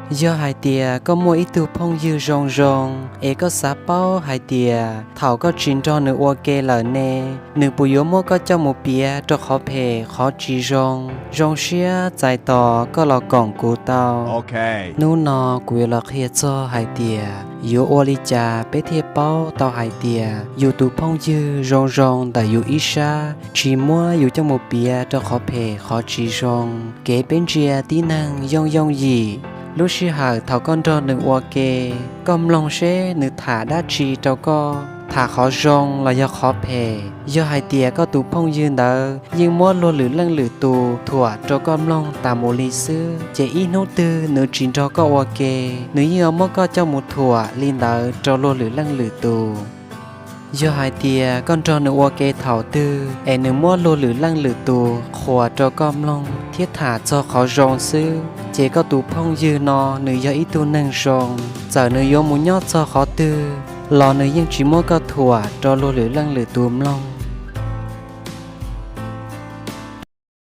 Yog hais tias koj muaj ib tug phooj ywg zoo zoo, es koj xav paub hais tias thaum koj tsis nrog nws ua ke lawm ne, nws puas yuav muab koj coj mus piav rau qhov phem qhov tsis zoo? Zoo siab txais tos koj los koom kuv tau. Hnub no kuv yuav los qhia txog hais tias yuav ua li cas peb thiaj paub tau hais tias yus tus phooj ywg zoo zoo ntawm yus ib sab tsis muab yus coj mus piav rau qhov phem qhov tsis zoo. Kev peb ntsia tib neeg yooj yooj yim. Lub sij hawm thaum koj nrog nws ua ke, koj mloog seb nws tham dab tsi rau koj, tham qhov zoo los yog qhov phem. Yog hais tias koj tus phooj ywg ntawd yeej muab luag lwm leej lwm tus thuam rau koj mloog tas mus li xwb, ces ib hnub twg nws tsis nrog koj ua ke, nws yeej yuav muab koj coj mus thuam li ntawd rau luag lwm leej lwm tus. Yog hais tias koj nrog nws ua ke thaum twg es nws muab luag lwm leej lwm tus qhuas rau koj mloog thiab tham txog qhov zoo xwb, ces koj tus phooj ywg no nws yog ib tug neeg zoo. Txawm nws yuav mus nyob txog qhov twg los nws yeej tsis muab koj thuam rau luag lwm leej lwm tus mloog.